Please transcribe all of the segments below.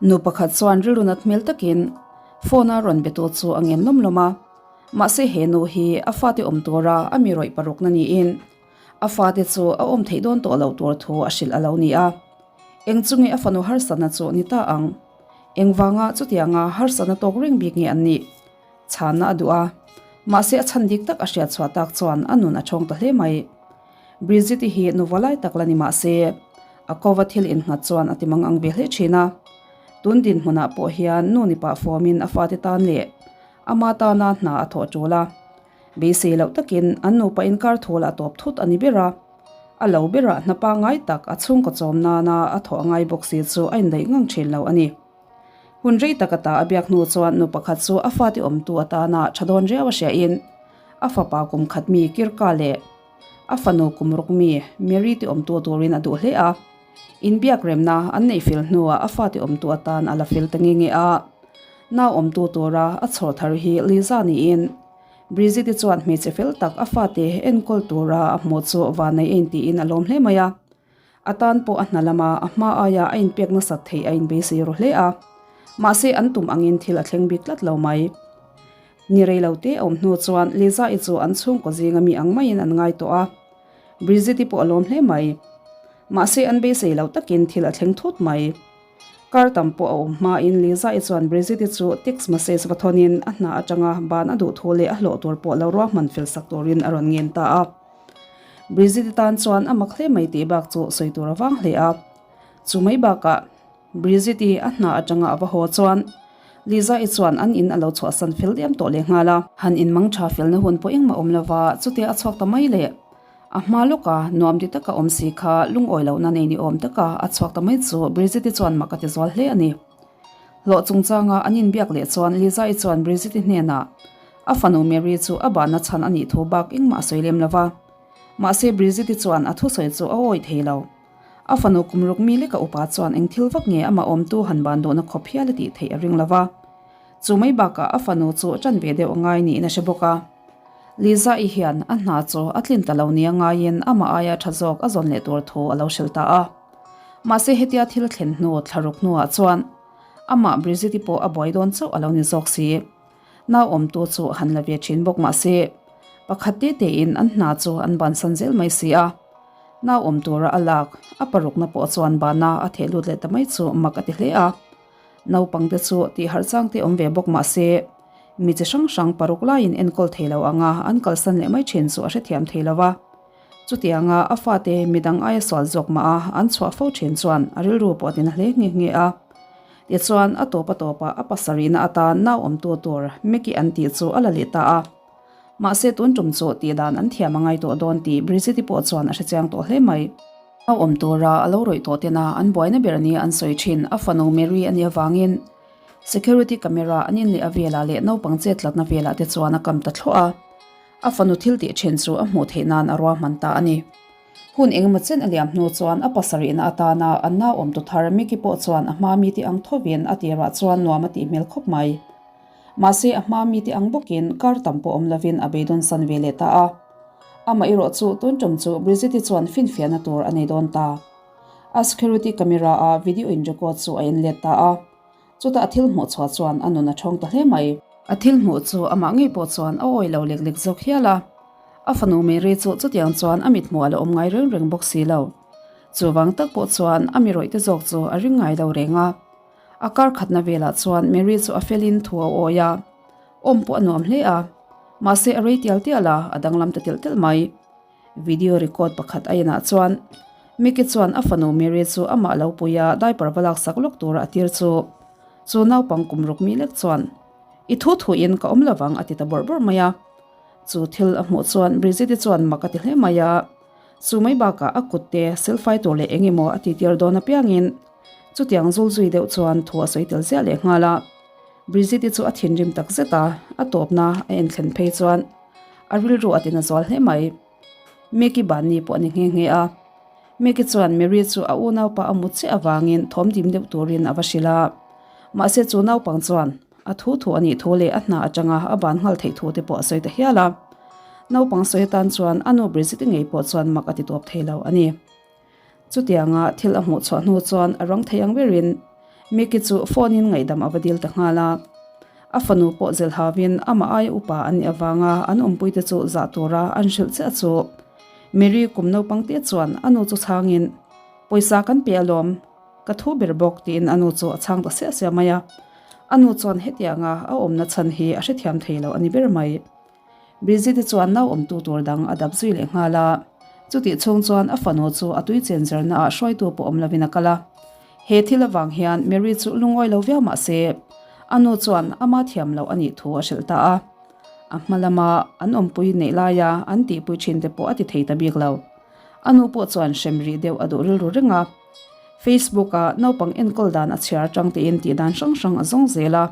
Nu pakhat chuan rilru nat hmel takin phone a rawn be tu chu a ngen lawm lawm a, mahse he nu hi a fate awm tura a mi rawih parukna niin a fate chu a awm theih dawn tawh loh tur thu a hrilh a lo ni a. Eng chu nge a fanu harsatna chu ni ta ang? Engvanga chutianga harsatna tawk reng bik nge an nih? Chhanna a duh a, mahse a chhan dik tak a hriat chhuah tak chuan a nun a thawng ta hle mai. Brigitte-i hi nuva lai tak la ni mah se, a kova thil innghat chuan a ti mang ang ve hle thin a. Tun dinhmunah pawh hian nu ni pah fawmin a fate tan leh ama tana hna a thawh tul a. Beisei loh takin an nupa inkar thu lah tawp thut a ni ber a. A lo berah hna pangngai tak a chhungkaw chawm nana a thawh a ngai bawk si chu a indaih ngang thin lo a ni. Hun rei tak ata a biak hnu chuan nu pakhat chu a fate awmtu atana tha dawn riau a hriahin a fapa kum khat mi Kirka leh a fanu kum ruk mi Mary te awmtu turin a duh hle a. Inbiak remna an neih fel hnuah a fate awmtu atan a la fel ta nge nge a. Nau awmtu tura a chhawr thar hi Liza niin Brigitte chuan hmeichhe fel tak a fate enkawl tura a hmuh chu vanei a intiin a lawm hle mai a. A tan pawh a hna lama a hma aia a inpek nasat theih a inbeisei ru hle a, mahse an tum angin thil a thleng bik tlat lo mai. Ni rei lo te a awm hnu chuan Liza-i chu an chhungkaw zinga mi ang maiin an ngai tawh a, Brigitte-i pawh a lawm hle mai. Mahse an beisei lo takin thil a thleng thut mai. Kar tam pawh a awm hmain Liza-i chuan Brigitte-i chu text message va thawnin a hna atanga ban a duh thu leh a hlawh tur pawh lo ruahman fel sak turin a rawn ngen ta a. Brigitte tan chuan a mak hle mai tih bak chu sawi tur a vang hle a. Chu mai bakah Brigitte a hna atanga a va haw chuan Liza-i chuan an in a lo chhuahsan fel diam tawh leh nghal a. Han inmang tha felna hun pawh engmah awm lova chutia a chhuak ta mai le. A hma lawka nuam ti taka awm si kha lungawi lohna nei ni awm taka a chhuak ta mai chu Brigitte chuan mak a ti zual hle a ni. Hlawh chungchanga an inbiak leh chuan Liza-i chuan Brigitte hnenah A fanu Mary chu a bahna chhan a nih thu bak engmah a sawi lem lo va. Mahse Brigitte chuan a thusawi chu a awih thei lo. A fanu kum ruk mi leka upa chuan eng thil vak nge amah awmtu han ban duhna khawp hial a tih theih a ring lo va. Chu mai bakah a fanu chu ṭan ve deuh a ngai niin a hre bawk a. Liza-i hian a hna chu a tlin ta lo nia ngaiin amah aia ṭha zawk a zawn leh tur thu a lo hrilh ta a. Mahse hetia thil thlen hnu thlaruk hnuah chuan amah Brigitte pawh a buai dawn chauh a lo ni zawk si. Nau awmtu chu han la ve thin bawk mah se, pakhat te tein an hna chu an bansan zel mai si a. Nau awm tura a lak, a parukna pawh chuan bana a theh lut leh ta mai chu mak a ti hle a. Naupangte chu tih harh chang te awm ve bawk mah se, mi chi hrang hrang paruk laiin enkawl thei lo anga an kalsan leh mai thin chu a hrethiam thei lo va. Chutianga a fate midang aia sual zawk mah a an chhuah fo thin chuan a rilru pawh a tina hle nghe nghe a. Tichuan, a tawp a tawpah a pasarihna atan nau awmtu tur Mickey an tih chu a la leh ta a. Mahse, tun tum chu tih dan an thiam a ngai tawh dawn tih Brigitte pawh chuan a hrechiang tawh hle mai. Nau awm tura a lo rawih tawh tena an buaina ber nia an sawi thin a fanu Mary a nih avangin security camera an inleh a velah leh naupang chet tlatna velah te chuan a kam ta thluah a. A fanu thil tih thin chu a hmuh theih nan a ruahman ta a ni. Hun engemaw chen a liam hnu chuan a pasarihna atana an nau awmtu thar Mickey pawh chuan a hma mite ang thovin a tirah chuan nuam a tih hmel khawp mai. Mahse a hma mite ang bawkin kar tam pawh awm lovin a beidawn san ve leh ta a. Amah erawh chu tun tum chu Brigitte chuan finfiahna tur a nei dawn ta. A security camera a video in record chu a en let ta a. Chutah a thil hmuh chhuah chuan a nun a thawng ta hle mai. A thil hmuh chu amah ngei pawh chuan a awi lo lek lek zawk hial a. A fanu Mary chu chutiang chuan a mithmuh a la awm ngai reng reng bawk si lo. Chuvang tak pawh chuan a mi rawih te zawk chu a ring ngai lo reng a. A kar khatna velah chuan Mary chu a felin thu a awi a. Awm pawh a nuam hle a. Mahse a rei tial tial a, a danglam ta telh telh mai. Video record pakhat a inah chuan Mickey chuan a fanu Mary chu amah lo pui a diaper va laksak lawk tura a tir chu chu naupang kum ruk mi lek chuan I thu thuin ka awm lovang a ti ta bawrh bawrh mai a. Chu thil a hmuh chuan Brigitte chuan mak a ti hle mai a, chu mai bakah a kut te silfai tur leh eng emaw a ti tir dawn apiangin chutiang zul zui deuh chuan thu a sawi tel ziah leh nghal a. Brigitte chu a thinrim tak zet a, a tawpna a enthlen phei chuan A rilru a tina zual hle mai. Mickey Bunny pawh a ni nghe nghe a. Mickey chuan Mary chu a unaupa a mut chiah avangin thawm dim deuh turin a va hrilh a. Mahse chu naupang chuan a thu thu a nih thu leh a hna atanga a ban nghal theih thu te pawh a sawi ta hial a. Naupang sawi atan chuan a nu Brigitte ngei pawh chuan mak a ti tawp thei lo a ni. Chutianga thil a hmuh chhuah hnu chuan a rang thei ang berin. Micky chu phone in ngaihdam a va dil ta nghal a. A fanu pawh zel hauin amah aia upa an nih avanga an awmpuite chu zah tura an hrilh chiah chu. Mary kum naupang te chuan a nu chu chhangin, Pawisa kan pe alawm, ka thu ber bawk tiin a nu chu a chhang ta siah siah mai a. A nu chuan hetianga a awmna chhan hi a hrethiam thei lo a ni ber mai. Brigitte chuan nau awmtu tur dang a dap zui leh nghal a. Chutih chhung chuan a fanu chu a tui chen zirna ah hruaitu pawh awm lovin a kal a. He thil avang hian Mary chu lungawi lo viau mah se, a nu chuan ama thiam loh a nih thu a hrilh ta a. A hma lama an awmpui neih laia an tihpui thin te pawh a ti thei ta bik lo. A nu pawh chuan hrem rih deuh a duh rilru reng a. Facebook ah naupang enkawl dan a chhiar atang tiin tih dan hrang hrang a zawng zel a.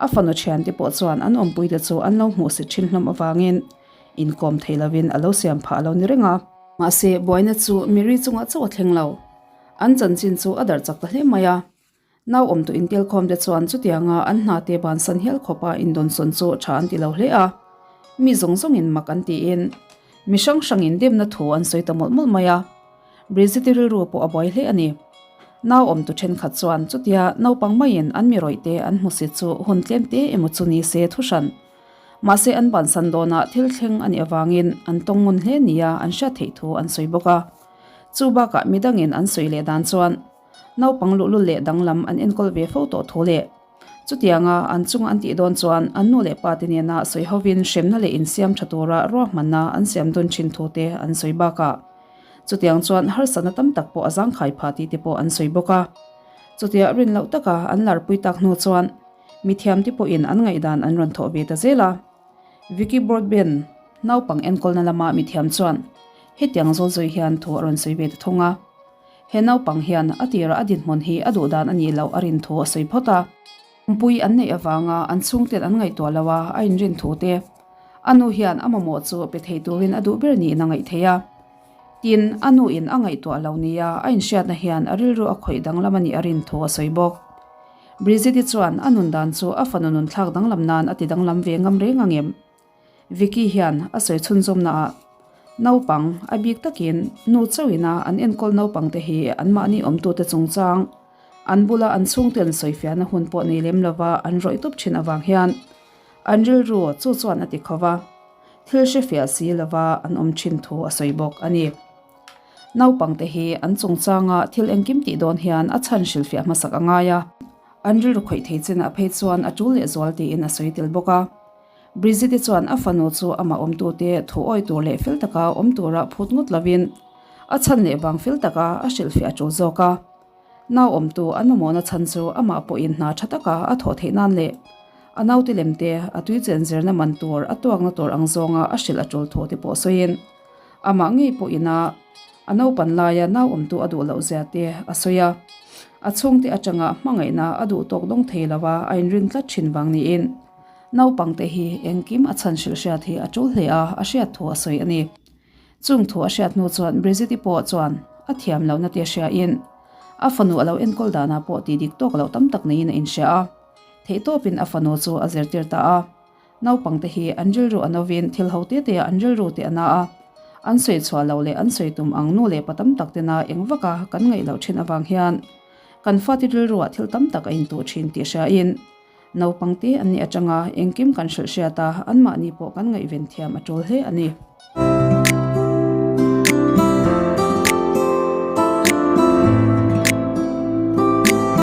A fanu thiante pawh chuan an awmpuite chu an lo hmuhsit thin hlawm avangin inkawm thei lovin a lo siam phah a lo ni reng a. Mahse, buaina chu Mary chungah chauh a thleng lo. An chanchin chu a darh chak ta hle mai a. Nau awmtu intelkhawmte chuan chutianga an hna te bansan hial khawpa indawnsawn chu tha an ti lo hle a. Mi zawng zawngin mak an tiin mi hrang hrangin demna thu an sawi ta mawlh mawlh mai a. Brigitte rilru pawh a buai hle a ni. Nau awmtu thenkhat chuan chutia naupang maiin an mi rawih te an hmusit chu hun tlem te emaw chu ni se thu hran. Mahse an bansan dawnah thil thleng a nih avangin an tawng ngun hle nia an hriat theih thu an sawi bawk a. Chu bakah midangin an sawi leh dan chuan naupang luhlul leh danglam an enkawl ve fo tawh thu leh chutianga an chunga an tih dawn chuan an nu leh pa te nena sawi hovin hremna leh insiam tha tura ruahmanna an siam dawn thin thu te an sawi bakah Chutiang chuan harsatna tam tak pawh a zangkhai phah tih te pawh an sawi bawk a. Chutia rin loh taka an larpui tak hnu chuan mithiamte pawhin an ngaihdan an rawn thawh ve ta zel a. Vicky Broadbent, naupang enkawlna lama mithiam chuan hetiang zawl zawi hian thu a rawn sawi ve ta thung a. He naupang hian a tirah a dinhmun hi a duhdan a nih loh a rin thu a sawi phawt a. Pumpui an neih avanga an chhungten an ngaihtuah lo a, a inrin thu te. A nu hian a mamawh chu pe thei turin a duh ber niin a ngaih thei a. Tin, a nu in a ngaihtuah lo nia a inhriatna hian a rilru a khawih danglam a nih a rin thu a sawi bawk. Brigitte chuan a nun dan chu a fanu nun thlak danglam nan a ti danglam ve ngam reng ang em? Vicky hian a sawi chhunzawmna ah naupang a bik takin nu chauhin a an enkawl naupang te hi anmahni awmtute chungchang an bula an chhungten sawifiahna hun pawh nei lem lova an rawih tup thin avang hian An rilru chu chuan a ti kho va, thil hrefiah si lova an awm thin thu a sawi bawk a ni. Naupangte hi an chungchanga thil engkim tih dawn hian a chhan hrilhfiah hmasak a ngai a, an rilru khawih thei chinah phei chuan a tul lehzual tiin a sawi tel bawk a. Brigitte chuan a fanu chu amah awmtute thu awi tur leh fel taka awm tura phut ngawt lovin a chhan leh vang fel taka a hrilhfiah a tul zawk a. Nau awmtu an mamawhna chhan chu amah pawhin hna tha taka a thawh theih nan leh a naute lemte a tui chen zirna man tur a tuakna tur ang zawnga a hrilh a tul thu te pawh sawiin amah ngei pawhin a a naupan laia nau awmtu a duh loh zia te a sawi a. A chhungte atanga hmangaihna a duh tawk dawng thei lova a inrin tlat thin vang niin naupangte hi engkim a chhan hrilh hriat hi a tul hle a, a hriat thu a sawi a ni. Chung thu a hriat hnu chuan Brigitte pawh chuan a thiam lohna te hriain a fanu a lo enkawl danah pawh tih dik tawk loh tam tak neiin a inhria a. Theihtawpin a fanu chu a zirtir ta a. Naupangte hi an rilru a novin thil ho te te ah an rilru te a na a. An sawi chhuah loh leh an sawi tum ang nu leh pa tam tak tena eng vaka kan ngaih loh thin avang hian kan fate rilruah thil tam tak a intuh thin tih hriain Naupangte an nih atanga engkim kan hrilh hriat a, anmahni pawh kan ngaihven thiam a tul hle a ni.